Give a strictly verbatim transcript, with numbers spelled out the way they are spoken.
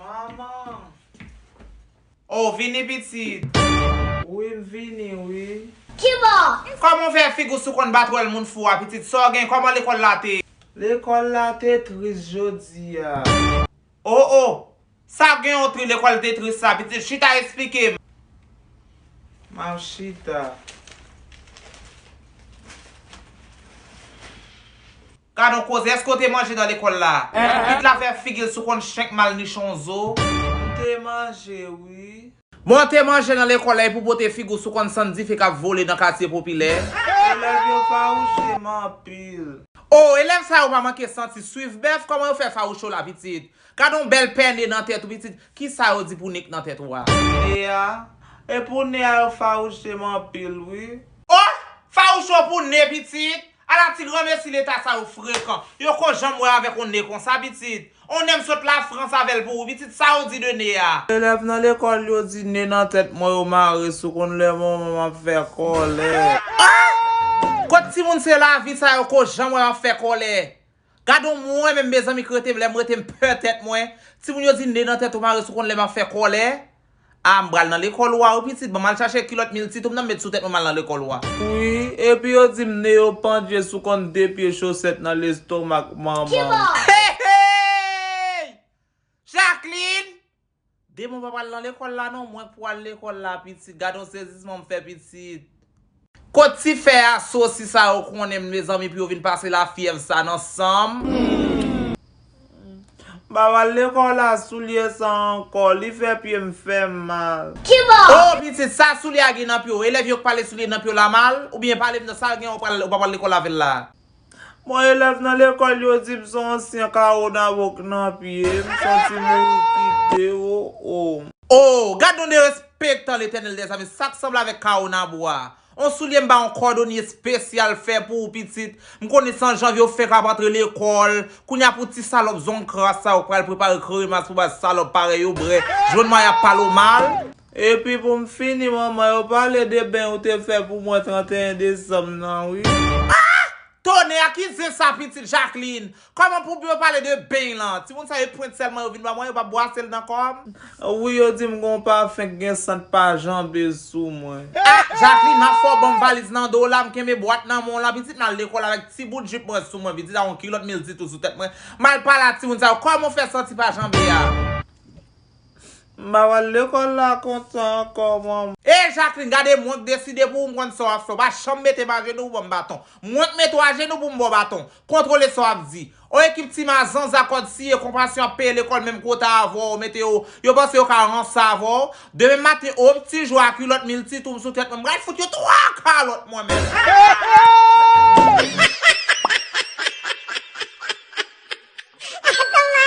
Manman. Oh, vini pitit. Wi, m vini, wi. Kibò? Kòman w fè figi w sou konn batwèl moun fou a, pitit? Sa w gen? Kòman lekòl la te? Lekòl la te tris jodi a. Oh, oh! Sa gen yon tri lekòl te tris sa, pitit? Chita esplike m. M ap chita. Gad on koze, èske w te manje nan lekòl la? Pitit la fè figi l sou konn chenk mal nichon zo. M te manje, wi. Bon, w te manje nan lekòl la epi w pote figi w sou konn sann dife k ap vole nan katye popilè. Elèv yo fawouche m anpil. Oh, elèv sa yo pa manke santi swif bèf, kòman yo fè fawouche w la, pitit? Gad on bèl pè ne nan tèt ou, pitit. Kisa yo di pou ne k nan tèt ou a? Ne a? E pou ne a yo fawouche m anpil, wi. Oh! Fawouche w pou ne, pitit? Ala ti granmesi leta sa yo frekan. Yo ko janm wè avèk on ne konsa, pitit. On ne m sot Lafrans avè l pou ou, pitit, sa yo di de ne a? Elèv nan lekòl yo di ne nan tèt mwen yo mare sou konn lè manman m ap fè kòlè. Ah! Kot timoun se lavi sa yo ko janm wè m ap fè kòlè? Gad on mwen menm, mezanmi, ki rete m, lè m rete m pè tèt mwen. Timoun yo di ne nan tèt ou mare sou konn lè m ap fè kòlè. A, m pral nan lekòl ou a wi, pitit. Ban m al chache kilòt mil tit ou m nan m met sou tèt mwen, m al nan lekòl ou a. Wi, epi yo di m ne yo pandje sou konn de pye chosèt nan lestomak manman m. Hey, hey! Jacqueline! Demon pa pral nan lekòl la non, mwen k pou al lekòl la, pitit. Gad on sezisman m fè, pitit. Kot ti fè a sosi sa yo konnen m, mezanmi, pou yo vin pase lafyèv sa nan san m? M pa pral lekòl la, soulye sa ankò, li fè pye m fè m mal. Kibò? Oh, pitit, sa soulye a gen nan pye w? Elèv yo k pale soulye nan pye w la mal? Oubyen pale m nan sa gen w pral, ou pa pral lekòl avè l la? Bon, elèv nan lekòl yo di m se yon ansyen kawonabo k nan pye m, m santi m okipe, oh, oh. Oh, gad on derespektan Letènèl dèzame, sa k sanble avèk kawonabo a? On soulye m ba on kòdonye espesyal fè pou ou, pitit. M konnen se an janvye ou fenk ap antre lekòl. Kounye a pou ti salòp zong kras sa yo k pral prepare kremas pou bay salòp parèy ou brè. Jwenn mwen y ap pale w mal. Epi pou m fini, manman, yo pale de beny ou te fè pou mwen tranteyen desanm nan, wi. Ah! Tonè, ki zen sa, pitit Jacqueline? Kòman pou yo pale de beny lan? Timoun sa yo pwent sèlman yo vin ba mwen, yo p ap bwase l nan kò m? Wi, yo di m gon pafen k gen sant pa janbe sou mwen. Ah, Jacqueline, m ap fè w ban m valiz nan do w la, m kenbe bwat nan men w lan, pitit, m al lekòl avèk ti bout jip mwen sou mwen, pitit, ak yon kilòt mil tit ou sou tèt mwen. M al pale a timoun sa yo, kòman w fè santi pa janbe a? M pa pral lekòl la konsa ankò, manman. E Jacqueline, gade mwen k deside pou ou, m konn sa w ap fè. Ou pa janm mete m ajenou pou w ban m baton. Mwen k mete w ajenou pou m ba w baton. Kontwole sa w ap di. On ekip ti mazanza kòd siye konpasyon ap peye lekòl menm kwota avè w, mete yo, yo panse yo ka ranse avè w. Demen maten, o pti jou a kilòt mil tit ou m sou tèt mwen, m pral fout yo twa kalòt mwen menm.